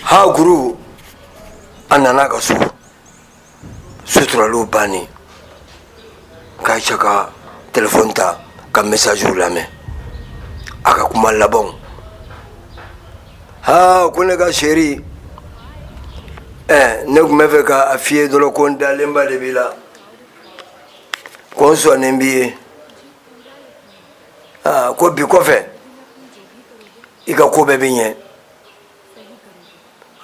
Ha guru a nana ka so suturaliw bannen k'Ayisa ka telefɔni ta ka messagew lamɛn a ka kuma labanw ha ko ne ka chérie ɛ ne tun bɛ fɛ k'a f'i ye dɔrɔn ko n dalenba de b'i la ko n sɔnnen b'i ye aa ko bi kɔfɛ i ka ko bɛɛ bɛ ɲɛ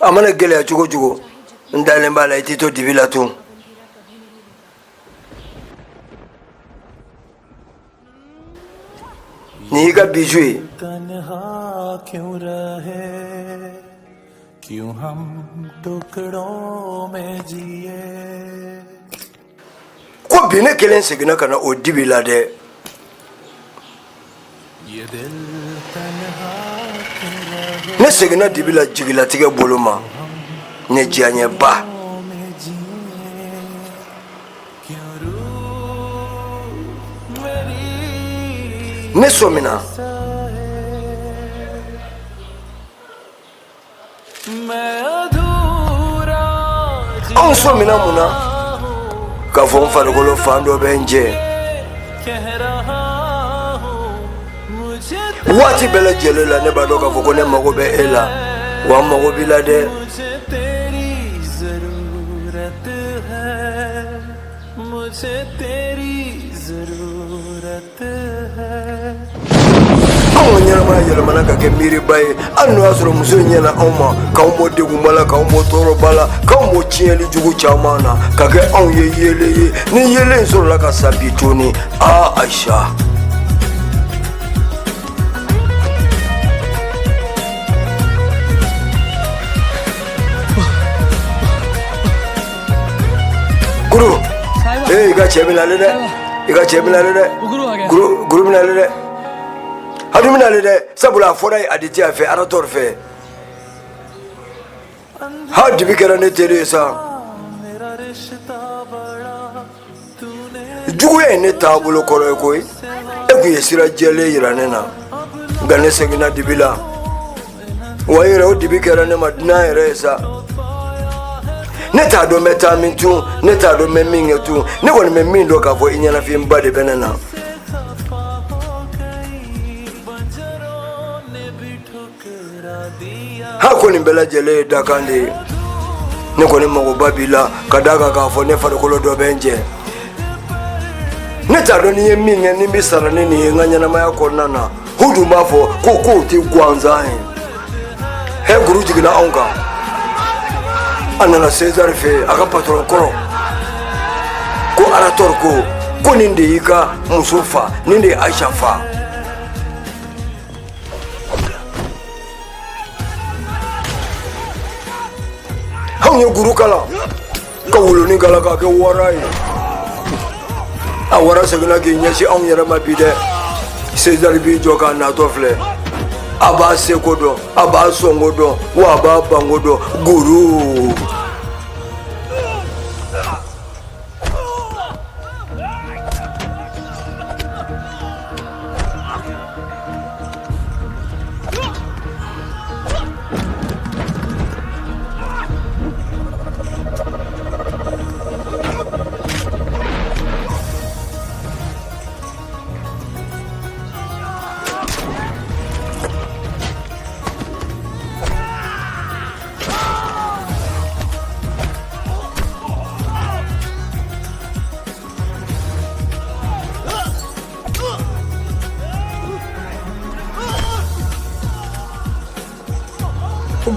a mana gɛlɛya cogo cogo n dalen b'a la i t'i to dibi la tun nin y'i ka bijou ye ko bi ne kelen seginna ka na o dibi la dɛ ne seginna dibi la jigilatigɛ bolo ma ne diyaɲɛba ne sɔmina Anw sɔmina mun na k'a fɔ n farikolo fan dɔ bɛ n jɛ waati bɛɛ lajɛlen la ne b'a dɔn k'a fɔ ko ne mago bɛ e la wa n mago b'i la dɛ Anw ka ɲɛnamaya yɛlɛmana ka kɛ miiriba ye hali n'o y'a sɔrɔ muso in ɲɛna anw ma k'anw bɔ degunba la k'anw bɔ tɔɔrɔba la k'anw bɔ tiɲɛli jugu caman na ka kɛ anw ye yeelen ye ni yeelen in sɔrɔla ka sa bi tuguni aa Ayisa Guru ee i ka cɛ bɛ nalen dɛ i ka cɛ bɛ nalen dɛ guru guru bɛ nalen dɛ a dun bɛ nalen dɛ sabula a fɔra ye Aditya fɛ Arator fɛ ha dibi kɛra ne teri ye sa juguya ye ne taabolo kɔrɔ ye koyi e kun ye sira jɛlen yira ne na nka ne seginna dibi la wa yɛrɛ o dibi kɛra ne ma dunan yɛrɛ ye sa ne t'a dɔn n bɛ taa min tun ne t'a dɔn n bɛ min kɛ tun ne kɔni bɛ min dɔn k'a fɔ i ɲɛnafinba de bɛ ne na Ha ko nin bɛɛ lajɛlen ye dakan de ye ne kɔni magoba b'i la ka d'a kan k'a fɔ ne farikolo dɔ bɛ n jɛ ne t'a dɔn n'i ye min kɛ ni n bɛ sara ni nin ye n ka ɲɛnamaya kɔnɔna na u dun b'a fɔ ko kow tɛ gansan ye hɛ guru jiginna anw kan a nana César fɛ yen a ka patɔrɔn kɔrɔ ko Arator ko ko nin de y'i ka muso fa nin de ye Ayisa fa Anw ye guru kala ka wulunin kala k'a kɛ wara ye a wara seginna k'i ɲɛsin anw yɛrɛ ma bi dɛ César b'i jɔ k'a natɔ filɛ a b'a seko dɔn a b'a sɔnko dɔn wa a b'a banko dɔn guru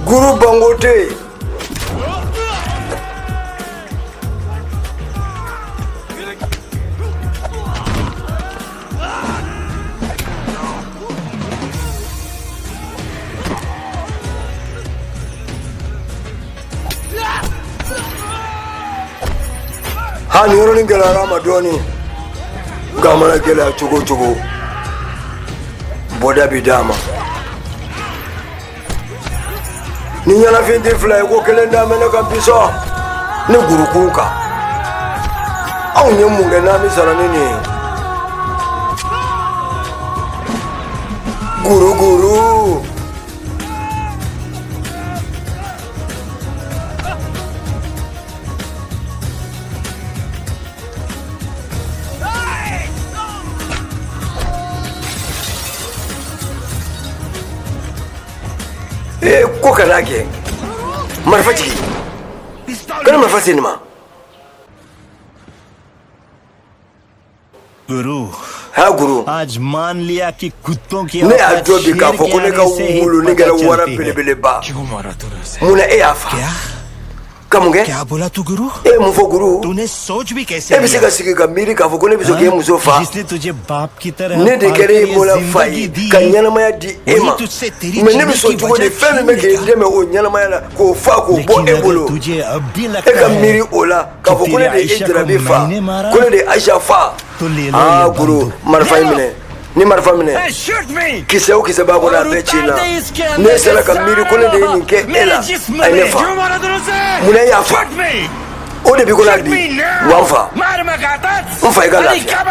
Guru banko tɛ yen Ha nin yɔrɔnin gɛlɛyara a ma dɔɔnin nka a mana gɛlɛya cogo o cogo bɔda bi d'a ma Ni ɲɛnafin tɛ fila ye, ko kelen da mɛnɛ ka bi sɔn ne gurukun kan. Anw ye mun kɛ n'an bɛ sara ni nin ye? Guru guru. Ee, ko kana kɛ. Marifa jigin, kana marifa se nin ma. Guru, Ha guru, आज मान लिया कि कुत्तों की ne y'a औकात dɔn bi k'a शेर fɔ के ko ne आने ka से ही wulunin पता kɛra wara चलती है। belebeleba. क्यों मारा तूने उसे? Mun na e y'a fa? क्या? Ka mun kɛ? क्या बोला तू गुरु? E ye mun fɔ guru? तूने सोच भी कैसे E bɛ se लिया? ka sigi ka miiri k'a fɔ ko ne bɛ sɔn k'e muso fa? जिसने तुझे बाप की तरह Ne de kɛra पालकर e ये bɔla fa जिंदगी ye दी, ka ɲɛnamaya di e वही ma, तुझसे तेरी mais ne bɛ जीने sɔn की cogo di वजह fɛn min छीन bɛ k'e लेगा। dɛmɛ o ɲɛnamaya la, k'o fa, k'o bɔ लेकिन e अगर bolo, तुझे अब भी e लगता ka है miiri o la k'a कि fɔ ko ne तेरे de ye e Ayesha को jarabi fa, मैंने मारा, ko ne de ye Ayisa fa? तो ले लो Aa ये guru, बंदूक। marifa in minɛ, ni marifa minɛ, Shoot me! Kisɛ o kisɛ b'a kɔnɔ, a और bɛɛ ci उतार la. दे इसके अंदर Ne से sera ka miiri ko ne de ye nin kɛ e la, मेरे जिस्म a ye ne में। fa. क्यों मारा तूने उसे? Mun na e y'a fa? Shoot me! O de b'i kɔnɔ Shoot bi. me now! Wa n fa, मार मगाता। N fa, i ka lafiya.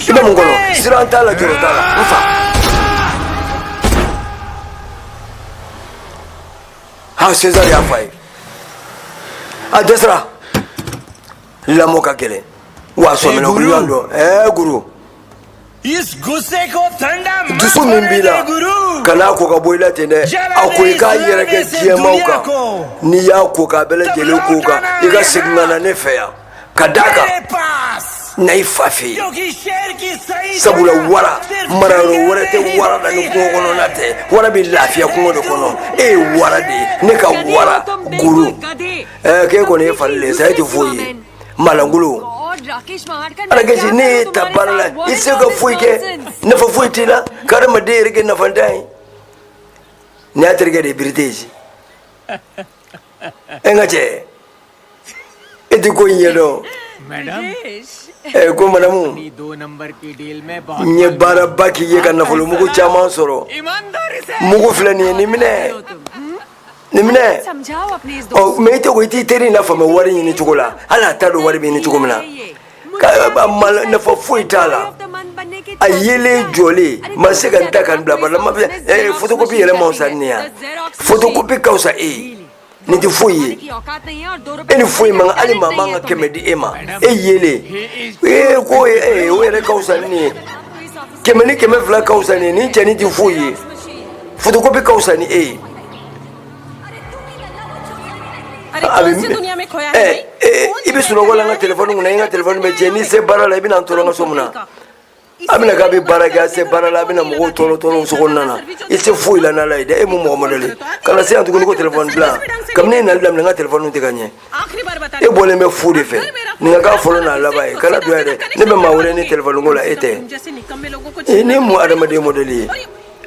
I bɛ mun kɔnɔ? Siran t'a la, jɔrɔ t'a la, n fa. Ha, César y'a fa ye, a dɛsɛra. Lamɔ ka gɛlɛn wa, a sɔmina. Eh, Guru y'an dɔn. Ɛɛ guru, इस गुस्से को ठंडा मत dusu min होने b'i दे la, गुरु। Kana ko ka bɔ i la ten dɛ. A ko i k'a yɛrɛ kɛ diɲɛmaw kan. N'i y'a ko k'a bɛɛ lajɛlen ko kan, i ka segin ka na ne fɛ yan, ka d'a kan मेरे पास, na i fa fɛ yen. क्योंकि शेर की सही Sabula जगह wara सिर्फ marayɔrɔ जंगल wɛrɛ tɛ में ही wara la होती ni kungo है। kɔnɔna tɛ. Wara bɛ lafiya kungo de kɔnɔ. E ye wara de ye, ne ka wara guru. Ɛɛ, k'e kɔni ye fali de ye sa, e tɛ foyi ye, malangolo. Alakɛsi, ne ye ta baara la, i tɛ se ka foyi kɛ, nafa foyi t'i la, ka adamaden yɛrɛ kɛ nafantan ye. Nin y'a terikɛ de ye, Birite ye. E n ka cɛ, e tɛ ko in ɲɛdɔn. Madam, Ɛ, ko madamu, दो नंबर की डील में बहुत n ye baaraba k'i ye ka nafolomugu caman sɔrɔ. ईमानदारी से Mugu filɛ nin ye, nin minɛ, nin minɛ. समझाओ अपने इस Ɔ, mais i tɛ ko i t'i teri in lafaamuya wari ɲini cogo la, hali a t'a dɔn wari bɛ ɲini cogo min na. Ka a ma nafa foyi t'a la. A yelen jɔlen ma se ka n ta ka n bila baara la. Ma ɛ, photocopie yɛrɛ ma fisa ni nin ye, photocopie ka fisa e ye. Nin tɛ foyi ye, e ni foyi man kan, hali maa man ka 100 di e ma. E yelen, ee, ko ee, o yɛrɛ ka fisa ni nin ye. 100 ni 200 ka fisa ni ye. Nin cɛnin tɛ foyi ye, photocopie ka fisa ni e ye. अरे, A bɛ कौन सी दुनिया में खोया है ɛ भाई? ɛ, i bɛ sunɔgɔ la n ka telefɔni kunna, i ka telefɔni bɛ tiɲɛ. N'i se baara la, i bɛna n tɔɔrɔ n ka so mun na? A bɛna k'a bɛ baara kɛ, a se baara la, a bɛna mɔgɔw tɔɔrɔ tɔɔrɔ so kɔnɔna na. I se foyi la n'Ala ye dɛ. E mun mɔgɔ mɔdɛli kana se yan tuguni ko telefɔni dilan. Kabini e nali daminɛ, n ka telefɔni tɛ ka ɲɛ. आखिरी बार बता E bɔlen bɛ fu de fɛ. Nin ka k'a fɔlɔ n'a laban ye. Kana don yan dɛ. Ne bɛ maa wɛrɛ ni telefɔni ko la, e tɛ. जैसे निकम्मे लोगों को E ne mun adamaden mɔdɛli ye?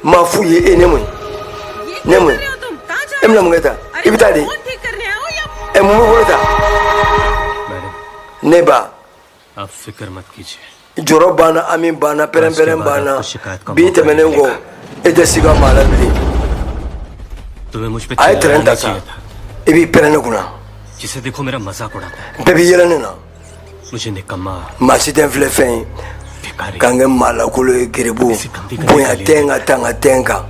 Maa fu ye e ne mun ye? ये Ne क्या mun कर ye? रहे हो तुम? कहाँ जा E रहे bɛna हो? mun kɛ tan? अरे I bɛ taa di? Phone ठीक करने आओ या Ɛ, mun bɛ bolo ta? Madam, Ne ba, आप फिक्र मत कीजिए। Jɔrɔ banna, ami banna, pɛrɛn-pɛrɛn banna. Bi tɛmɛnen kɔ, e tɛ siga maa la bilen. तुम्हें मुझ पे A ye चिल्लाना tɛrɛn ta नहीं sa. चाहिए था। I b'i pɛrɛn ne kunna. जिसे देखो मेरा मजाक उड़ाता है। Bɛɛ b'i yɛlɛ ne na. मुझे निकम्मा, Maa si tɛ n filɛ fɛn ye भिखारी, k'an kɛ maa lankolon ye, gerebu bonya tɛ n ka tan ka tɛ n kan.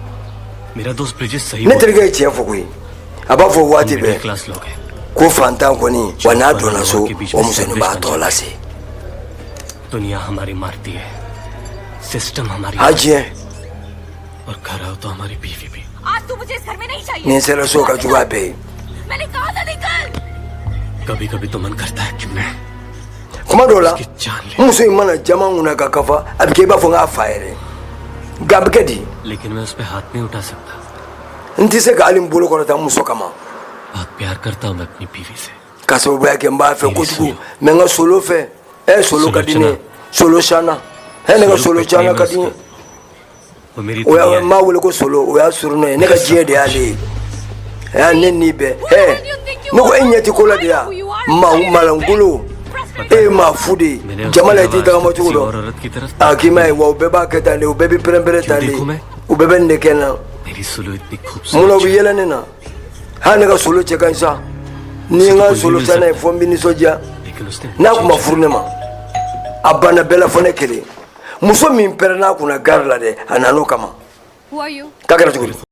मेरा दोस्त ब्रिजेश सही Ne बोलता terikɛ ye tiɲɛ fɔ koyi, a b'a fɔ है। waati middle bɛɛ class लोग हैं। ko fantan kɔni wa, n'a donna so, o musonin b'a tɔ lase. दुनिया हमारी मारती है, सिस्टम हमारी A diɲɛ, और घर आओ तो हमारी बीवी भी। आज तू मुझे इस घर में नहीं चाहिए। Nin sera so ka jugu a bɛɛ ye. मैंने कहा था निकल। कभी कभी तो मन करता है कि मैं Kuma dɔw la, उसकी जान ले n muso in mana jama n kunna ka kafa, a bɛ kɛ i b'a fɔ n k'a fa yɛrɛ, nka a bɛ kɛ di? लेकिन मैं उस पर हाथ नहीं उठा सकता। N tɛ se ka hali n bolo kɔrɔta n muso kama. बहुत प्यार करता हूँ मैं अपनी बीवी से। Ka sababuya kɛ n b'a fɛ kojugu, mais n ka solo fɛ, ɛ, solo ka di ne ye, solo sana, ɛ, ne ka solo cana ka di n ye. वो मेरी O दुनिया y'a है। n b'a wele ko solo, o y'a surunɛ ye. Ne ka diɲɛ de y'ale ye. Ɛ, ne ni bɛɛ, ɛ, ne ko e ɲɛ ti ko la de ya, ma malangolo, e ye maa fu de ye. मैंने उसकी Jama la, i t'i अलावा tagama आज तक cogo किसी और dɔn. औरत की तरफ A k'i ma ye wa, u bɛɛ b'a kɛ tan de, u bɛɛ bɛ pɛrɛn-pɛrɛn tan de, u bɛɛ bɛ nin de kɛ n na. मेरी सुलो इतनी Mun na u खूबसूरत bɛ yɛlɛ ne na? Hali ne ka solo cɛ ka ɲi sa. Ni n ka solo san n'a ye, fo n bɛ nisɔndiya. लेकिन उसने N'a kun ma furu ne ma, a banna bɛɛ la fo ne kelen. Muso min pɛrɛnn'a kunna gari la dɛ, a nan'o kama. Who are you? K'a kɛra cogo di?